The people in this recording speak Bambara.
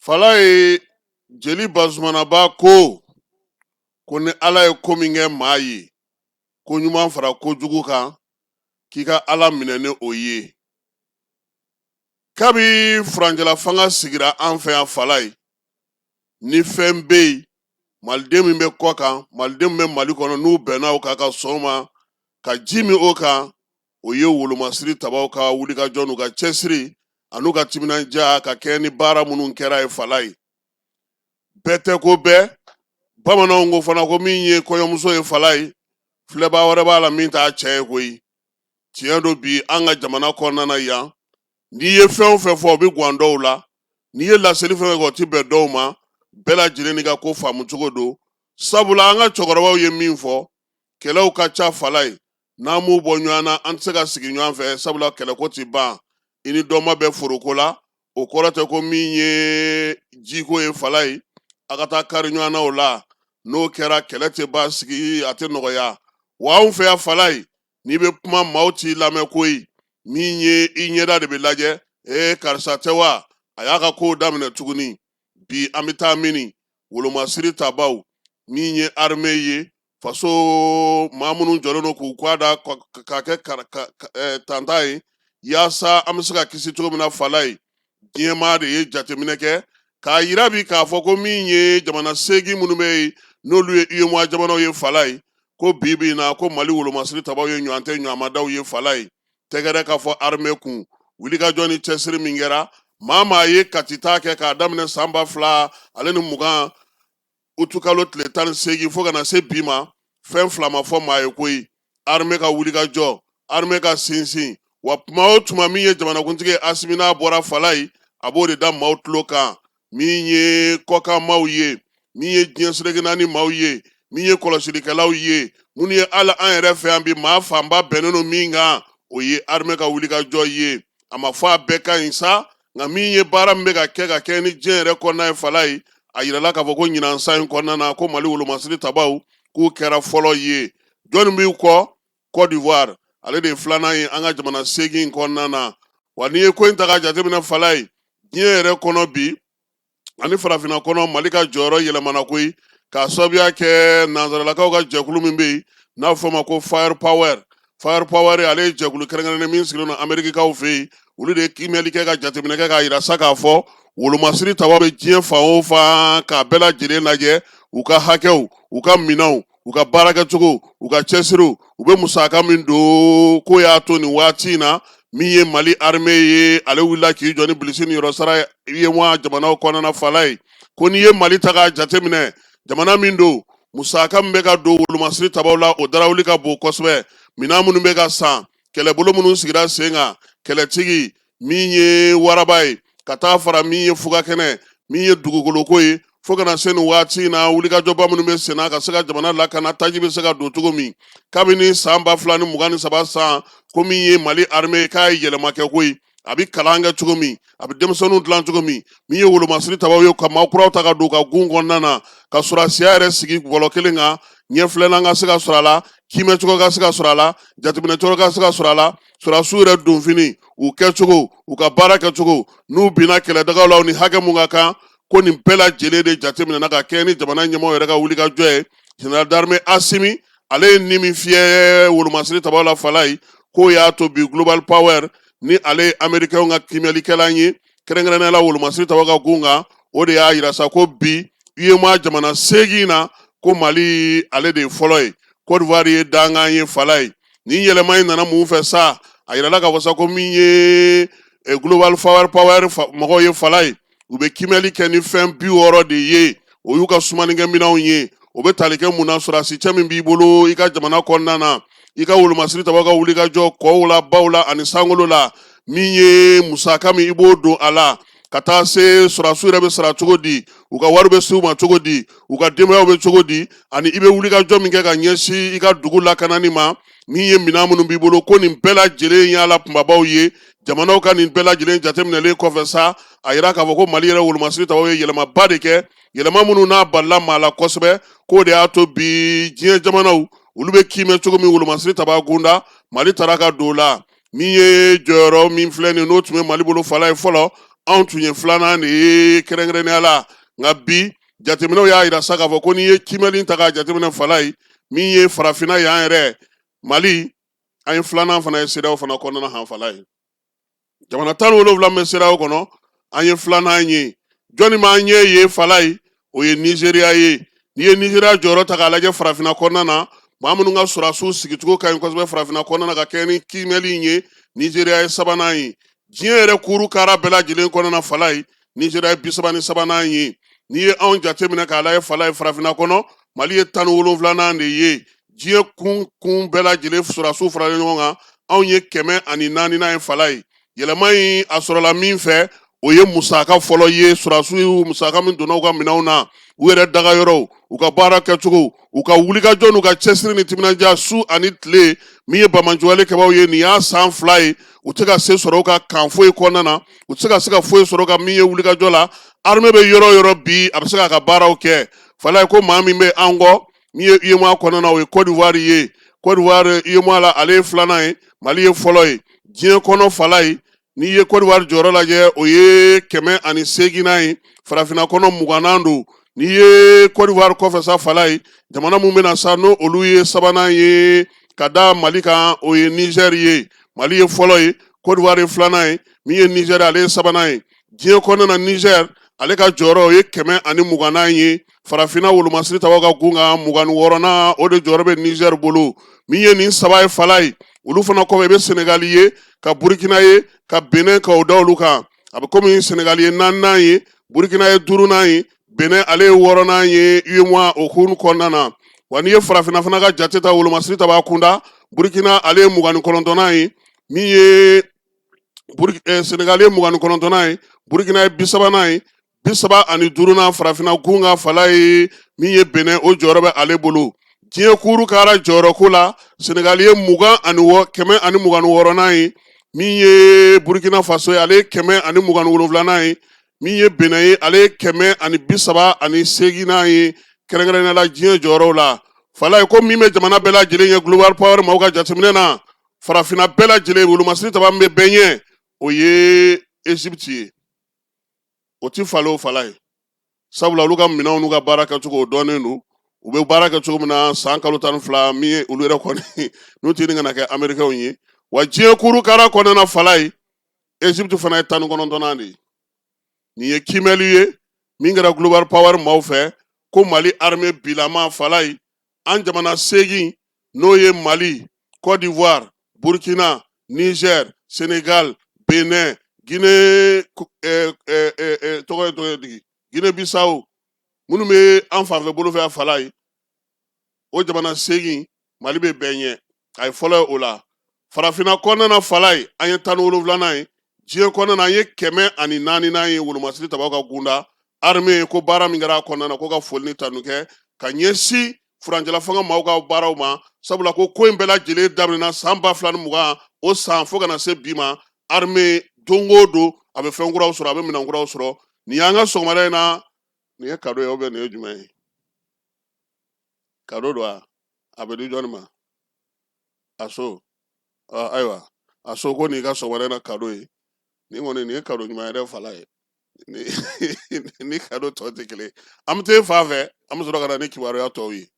Falaye, jeli Bazumanaba ko ni Ala ye ko min kɛ maa ye, ko ɲuman fara kojugu kan, k'i ka Ala minɛ ni o ye. Kabi furancɛla fanga sigira an fɛ yan, Falaye, ni fɛn bɛ yen, maliden min bɛ kɔ kan, maliden min bɛ Mali kɔnɔ, n'u bɛnna o kan ka sɔn ma ka ji min o kan, o ye wolomasiri tabaw ka wulikajɔ n'u ka cɛsiri an'u ka timinandiya ka kɛ ni baara minnu kɛra ye. Falaye, bɛɛ tɛ ko bɛɛ. Bamananw ko fana ko min ye kɔɲɔmuso ye, Falaye, filɛbaa wɛrɛ b'a la min t'a cɛ ye koyi. Tiɲɛ don, bi an ka jamana kɔnɔna na yan, n'i ye fɛn o fɛn fɔ, o bɛ gwan dɔw la. N'i ye laseli fɛn fɛn kɛ, o ti bɛn dɔw ma. Bɛɛ lajɛlen n'i ka ko faamu cogo don, sabula an ka cɛkɔrɔbaw ye min fɔ, kɛlɛw ka ca, Falaye. N'an m'u bɔ ɲɔgɔn na, an tɛ se ka sigi ɲɔgɔn fɛ, sabula kɛlɛko ti ban. I ni dɔ ma bɛn foroko la, o kɔrɔ tɛ ko min ye jiko ye, Falaye, a ka taa kari ɲɔgɔn na o la. N'o kɛra, kɛlɛ tɛ ban, sigi a tɛ nɔgɔya. Wa anw fɛ yan, Falaye, n'i bɛ kuma, maaw t'i lamɛn koyi. Min ye i ɲɛda de bɛ lajɛ. Ee, karisa tɛ wa? A y'a ka kow daminɛ tuguni. Bi an bɛ taa mini wolomasiri tabaw, min ye armée ye, faso maa minnu jɔlen don k'u kɔ da ka kɛ tanta ye yaasa an bɛ se ka kisi cogo min na. Falaye, diɲɛmaa de ye jateminɛ kɛ k'a yira bi k'a fɔ ko min ye jamana 8 minnu bɛ yen, n'olu ye UEMOA jamanaw ye, Falaye, ko bi bi in na, ko Mali wolomasiri tabaw ye ɲɔgɔn tɛ ɲɔgɔnmadaw ye. Falaye, tɛgɛrɛ ka fɔ armée kun, wulikajɔ ni cɛsiri min kɛra, maa maa ye Kati ta kɛ k'a daminɛ san 2020 utukalo tile 18 fo ka na se bi ma, fɛn fila ma fɔ maa ye koyi: armée ka wulikajɔ, armée ka sinsin. Wa tuma o tuma, min ye jamanakuntigi ye Asimi, n'a bɔra, Falaye, a b'o de da maaw tulo kan. Min ye kɔkan maaw ye, min ye diɲɛ seleke naani maaw ye, min ye kɔlɔsilikɛlaw ye, minnu ye hali an yɛrɛ fɛ yan bi, maa fanba bɛnnen don min kan, o ye armée ka wulikajɔ ye. A ma fɔ a bɛɛ ka ɲi sa, nka min ye baara min bɛ ka kɛ ka kɛ ni diɲɛ yɛrɛ kɔnɔna ye, Falaye, a yirala k'a fɔ ko ɲinan san in kɔnɔna na, ko Mali wolomasiri tabaw k'u kɛra fɔlɔ ye. Jɔnni b'u kɔ? Côte d'Ivoire, ale de ye filanan ye an ka jamana 8 kɔnɔna na. Wa n'i ye ko in ta k'a jateminɛ, Falaye, diɲɛ yɛrɛ kɔnɔ bi ani farafinna kɔnɔ, Mali ka jɔyɔrɔ yɛlɛmana koyi, k'a sababuya kɛ nansaralakaw ka jɛkulu min bɛ yen n'a bɛ fɔ o ma ko Fire Power. Fire Power, ale ye jɛkulu kɛrɛnkɛrɛnnen min sigilen don Amerikikaw fɛ yen. Olu de ye kiimɛli kɛ ka jateminɛ kɛ k'a yira sa k'a fɔ wolomasiri tabaw bɛ diɲɛ fan o fan, k'a bɛɛ lajɛlen lajɛ, u ka hakɛw, u ka minɛnw, u ka baarakɛcogo, u ka cɛsiriw, u bɛ musaka min don, k'o y'a to nin waati in na, min ye Mali armée ye, ale wulila k'i jɔ ni bilisi niyɔrɔ sara UEMOA jamanaw kɔnɔna. Falaye, ko n'i ye Mali ta k'a jateminɛ, jamana min don, musaka min bɛ ka don wolomasiri tabaw la, o darawuli ka bon kosɛbɛ. Minɛn minnu bɛ ka san, kɛlɛbolo minnu sigira sen kan, kɛlɛtigi min ye waraba ye, ka taa fara min ye fugakɛnɛ, min ye dugukoloko ye, fo ka na se nin waati in na, wulikajɔba minnu bɛ senna ka se ka jamana lakana, taji bɛ se ka don cogo min. Kabini san 2023 san, ko min ye Mali armée, k'a ye yɛlɛma kɛ koyi. A bɛ kalan kɛ cogo min, a bɛ denmisɛnninw dilan cogo min, min ye wolomasiri tabaw ye, ka maa kuraw ta ka don ka gun kɔnɔna na, ka sɔrɔdasiya yɛrɛ sigi bɔlɔ kelen kan, ɲɛfilɛlan ka se ka sɔrɔ a la, kiimɛcogo ka se ka sɔrɔ a la, jateminɛcogo ka se ka sɔrɔ a la, sɔrɔdasiw yɛrɛ donfini, u kɛcogo, u ka baara kɛcogo, n'u binna kɛlɛdagaw la, u ni hakɛ mun ka kan, ko nin bɛɛ lajɛlen de jateminɛna ka kɛ ni jamana ɲɛmaaw yɛrɛ ka wulikajɔ ye. Général d'armée Asimi, ale ye ni min fiyɛ wolomasiri tabaw la, Falaye, k'o y'a to bi Global Power, ni ale ye Américain ka kiimɛlikɛlan ye, kɛrɛnkɛrɛnnenya la wolomasiri tabaw ka gun kan, o de y'a yira sa ko bi UEMOA jamana 8 na, ko Mali ale de ye fɔlɔ ye, Côte d'Ivoire ye dankan ye. Falaye, nin yɛlɛma in nana mun fɛ sa? A yirala k'a fɔ sa ko min ye Global Power mɔgɔw ye, Falaye, u bɛ kiimɛli kɛ ni fɛn 60 de ye. O y'u ka sumanikɛminɛnw ye. O bɛ tali kɛ mun na? Sɔrɔdasi cɛ min b'i bolo i ka jamana kɔnɔna na, i ka wolomasiri tabaw ka wuli ka jɔ kɔw la, baw la ani sankolo la, min ye musaka min i b'o don a la, ka taa se sɔrɔdasiw yɛrɛ bɛ sara cogo di, u ka wari bɛ se u ma cogo di, u ka denbayaw bɛ cogo di, ani i bɛ wuli ka jɔ min kɛ ka ɲɛsin i ka dugu lakanani ma, min ye minɛn minnu b'i bolo, ko nin bɛɛ lajɛlen y'a la kunbabaw ye. Jamanaw ka nin bɛɛ lajɛlen jateminɛlen kɔfɛ sa, a yira k'a fɔ ko Mali yɛrɛ wolomasiri tabaw ye yɛlɛmaba de kɛ, yɛlɛma minnu n'a balila maa la kosɛbɛ, k'o de y'a to bi diɲɛ jamanaw olu bɛ kiimɛ cogo min wolomasiri taba kunda, Mali taara ka don o la. Min ye jɔyɔrɔ min filɛ nin, n'o tun bɛ Mali bolo, Falaye, fɔlɔ, Anw tun ye filanan de ye kɛrɛnkɛrɛnnenya la, nka bi jateminɛw y'a yira sa k'a fɔ ko n'i ye kiimɛli ta k'a jateminɛ, Falaye, min ye farafinna yan yɛrɛ, Mali, an ye filanan fana ye CEDEAO fana kɔnɔna han, Falaye. Jamana 17 bɛ CEDEAO kɔnɔ, an ye filanan ye. Jɔnni b'an ɲɛ ye, Falaye? O ye Nizeriya ye. N'i ye Nizeriya jɔyɔrɔ ta k'a lajɛ farafinna kɔnɔna na, maa minnu ka sɔrɔdasiw sigicogo ka ɲi kosɛbɛ farafinna kɔnɔna na ka kɛɲɛ ni kiimɛli in ye, Nizeriya ye sabanan ye. Diɲɛ yɛrɛ kuru kara bɛɛ lajɛlen kɔnɔna na, Falaye, Nizeriya ye 33nan ye. N'i ye anw jateminɛ k'a lajɛ, Falaye, farafinna kɔnɔ, Mali ye 17nan de ye. Diɲɛ kun kun bɛɛ lajɛlen sɔrɔdasiw faralen ɲɔgɔn kan, anw ye 104nan ye, Falaye. Yɛlɛma in a sɔrɔla min fɛ, o ye musaka fɔlɔ ye. Sɔrɔdasiw musaka min donna u ka minɛnw na, u yɛrɛ daga yɔrɔw, u ka baara kɛcogo, u ka wulikajɔ n'u ka cɛsiri ni timinandiya su ani tile, min ye banbaanciwale kɛbaaw ye, nin y'a san 2 ye, u tɛ ka se sɔrɔ u ka kan foyi kɔnɔna na, u tɛ se ka se ka foyi sɔrɔ ka min ye wulikajɔ la. Armée bɛ yɔrɔ o yɔrɔ bi, a bɛ se k'a ka baaraw kɛ, Falaye. Ko maa min bɛ an kɔ, min ye UEMOA kɔnɔna na, o ye Côte d'Ivoire ye. Côte d'Ivoire UEMOA la, ale ye filanan ye, Mali ye fɔlɔ ye diɲɛ kɔnɔ, Falaye. N'i ye Côte d'Ivoire jɔyɔrɔ lajɛ, o ye 108nan ye, farafinna kɔnɔ 20nan don. N'i ye Côte d'Ivoire kɔfɛ sa, Falaye, jamana mun bɛna sa, n'o olu ye sabanan ye ka da Mali kan, o ye Niger ye. Mali ye fɔlɔ ye, Côte d'Ivoire ye filanan ye, min ye Niger, ale ye sabanan ye diɲɛ kɔnɔna na. Niger ale ka jɔyɔrɔ, o ye 120nan ye farafinna wolomasiri tabaw ka gun kan, 26nan, o de jɔyɔrɔ bɛ Niger bolo. Min ye nin saba ye, Falaye, olu fana kɔfɛ, i bɛ Senegali ye, ka Burukina ye, ka Benin, ka o da olu kan. A bɛ komi Senegali ye naaninan ye, Burukina ye duurunan ye, Benin ale ye wɔɔrɔnan ye UEMOA o kun kɔnɔna na. Wa n'i ye farafinna fana ka jate ta wolomasiri tabaa kunda, Burukina ale ye 29nan ye, min ye Senegali ye 29nan ye, Burukina ye 30nan ye, 35nan farafinna gun kan, Falaye, min ye Benin, o jɔyɔrɔ bɛ ale bolo. Diɲɛ kuru kara jɔyɔrɔko la, Senegali ye 126nan ye, min ye Burukina Faso ye, ale ye 127nan ye, min ye Benin ye, ale ye 138nan ye kɛrɛnkɛrɛnnenya la diɲɛ jɔyɔrɔw la, Falaye. Ko min bɛ jamana bɛɛ lajɛlen ye Global Power maaw ka jateminɛ na, farafinna bɛɛ lajɛlen wolomasiri taba min bɛ bɛɛ ɲɛ, o ye Egypte ye. O ti falen o, Falaye, sabula olu ka minɛnw n'u ka baara kɛcogo, o dɔnnen don. U bɛ baara kɛ cogo min na san kalo 12, min ye olu yɛrɛ kɔni n'u tɛ ɲini ka na kɛ Américains ye. Wa diɲɛ kuru kara kɔnɔna na, Falaye, Egypte fana ye 19nan de ye. Nin ye kiimɛli ye min kɛra Global Power maaw fɛ, ko Mali armée bilama, Falaye, an jamana seegin, n'o ye Mali, Côte d'Ivoire, Burkina, Niger, Sénégal, Benin, Guinée, tɔgɔ ye tɔgɔ ye digi, Guinée Bissau, minnu bɛ an fanfɛ bolo fɛ, Falaye, o jamana seegin, Mali bɛ bɛɛ ɲɛ, a ye fɔlɔ ye o la. Farafinna kɔnɔna na, Falaye, an ye 17nan ye. Diɲɛ kɔnɔna na, an ye 104nan ye wolomasiri tabaw ka gunda. Armée ko baara min kɛra a kɔnɔna na, ko ka foli ni tanu kɛ ka ɲɛsin furancɛla fanga maaw ka baaraw ma, sabula ko ko in bɛɛ lajɛlen daminɛna san 2020 o san fo ka na se bi ma, armée don o don a bɛ fɛn kuraw sɔrɔ, a bɛ minɛn kuraw sɔrɔ. Nin y'an ka sɔgɔmada in na, nin ye cadeau ye ou bien nin ye jumɛn ye? Cadeau don wa? A bɛ di jɔnni ma? A so, ayiwa, a so ko nin ka sɔgɔmada in na cadeau ye. Nin kɔni, nin ye cadeau ɲuman yɛrɛ, Falaye, ni cadeau tɔ tɛ kelen. An bɛ taa fan fɛ, an bɛ sɔrɔ ka na ni kibaruya tɔw ye.